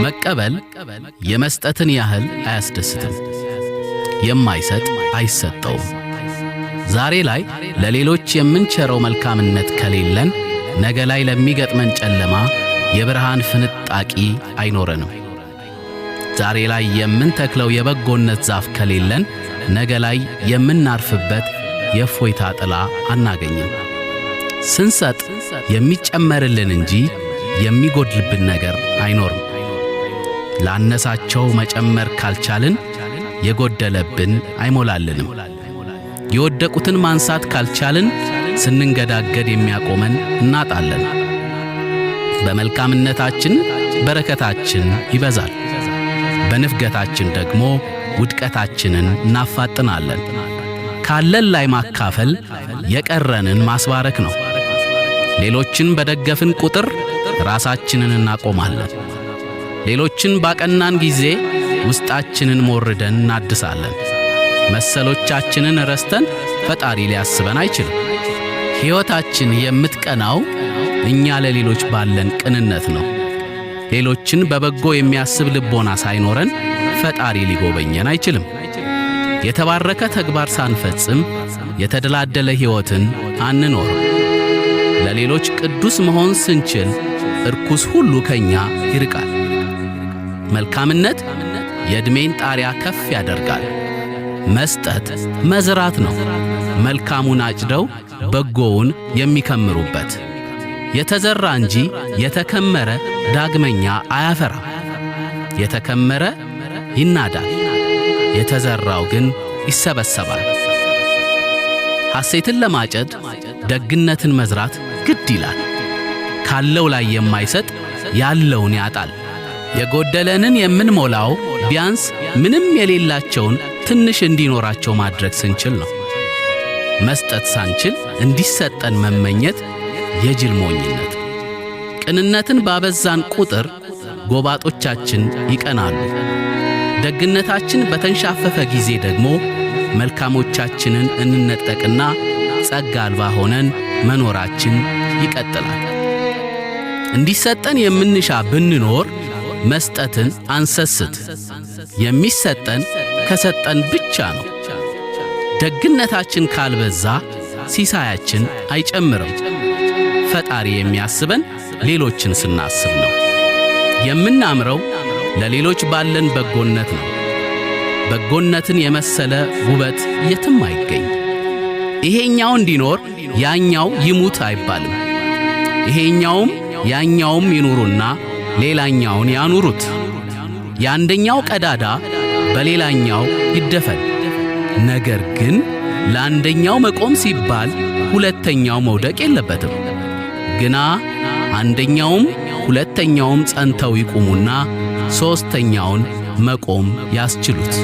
መቀበል የመስጠትን ያህል አያስደስትም። የማይሰጥ አይሰጠውም። ዛሬ ላይ ለሌሎች የምንቸረው መልካምነት ከሌለን ነገ ላይ ለሚገጥመን ጨለማ የብርሃን ፍንጣቂ አይኖረንም። ዛሬ ላይ የምንተክለው የበጎነት ዛፍ ከሌለን ነገ ላይ የምናርፍበት የእፎይታ ጥላ አናገኝም። ስንሰጥ የሚጨመርልን እንጂ የሚጎድልብን ነገር አይኖርም። ላነሳቸው መጨመር ካልቻልን የጎደለብን አይሞላልንም። የወደቁትን ማንሳት ካልቻልን ስንንገዳገድ የሚያቆመን እናጣለን። በመልካምነታችን በረከታችን ይበዛል። በንፍገታችን ደግሞ ውድቀታችንን እናፋጥናለን። ካለን ላይ ማካፈል የቀረንን ማስባረክ ነው። ሌሎችን በደገፍን ቁጥር ራሳችንን እናቆማለን። ሌሎችን ባቀናን ጊዜ ውስጣችንን ሞርደን እናድሳለን። መሰሎቻችንን ረስተን ፈጣሪ ሊያስበን አይችልም። ሕይወታችን የምትቀናው እኛ ለሌሎች ባለን ቅንነት ነው። ሌሎችን በበጎ የሚያስብ ልቦና ሳይኖረን ፈጣሪ ሊጎበኘን አይችልም። የተባረከ ተግባር ሳንፈጽም የተደላደለ ሕይወትን አንኖርም። ለሌሎች ቅዱስ መሆን ስንችል እርኩስ ሁሉ ከኛ ይርቃል። መልካምነት የዕድሜን ጣሪያ ከፍ ያደርጋል። መስጠት መዝራት ነው። መልካሙን አጭደው በጎውን የሚከምሩበት። የተዘራ እንጂ የተከመረ ዳግመኛ አያፈራም። የተከመረ ይናዳል፣ የተዘራው ግን ይሰበሰባል። ሐሴትን ለማጨድ ደግነትን መዝራት ግድ ይላል። ካለው ላይ የማይሰጥ ያለውን ያጣል። የጎደለንን የምንሞላው ቢያንስ ምንም የሌላቸውን ትንሽ እንዲኖራቸው ማድረግ ስንችል ነው። መስጠት ሳንችል እንዲሰጠን መመኘት የጅል ሞኝነት። ቅንነትን ባበዛን ቁጥር ጎባጦቻችን ይቀናሉ። ደግነታችን በተንሻፈፈ ጊዜ ደግሞ መልካሞቻችንን እንነጠቅና ጸጋ አልባ ሆነን መኖራችን ይቀጥላል። እንዲሰጠን የምንሻ ብንኖር መስጠትን አንሰስት። የሚሰጠን ከሰጠን ብቻ ነው። ደግነታችን ካልበዛ ሲሳያችን አይጨምርም። ፈጣሪ የሚያስበን ሌሎችን ስናስብ ነው። የምናምረው ለሌሎች ባለን በጎነት ነው። በጎነትን የመሰለ ውበት የትም አይገኝ። ይሄኛው እንዲኖር ያኛው ይሙት አይባልም። ይሄኛውም ያኛውም ይኑሩና ሌላኛውን ያኑሩት። የአንደኛው ቀዳዳ በሌላኛው ይደፈን። ነገር ግን ለአንደኛው መቆም ሲባል ሁለተኛው መውደቅ የለበትም። ግና አንደኛውም ሁለተኛውም ጸንተው ይቁሙና ሦስተኛውን መቆም ያስችሉት።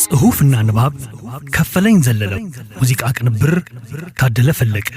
ጽሑፍና ንባብ ከፈለኝ ዘለለ፣ ሙዚቃ ቅንብር ታደለ ፈለቀ።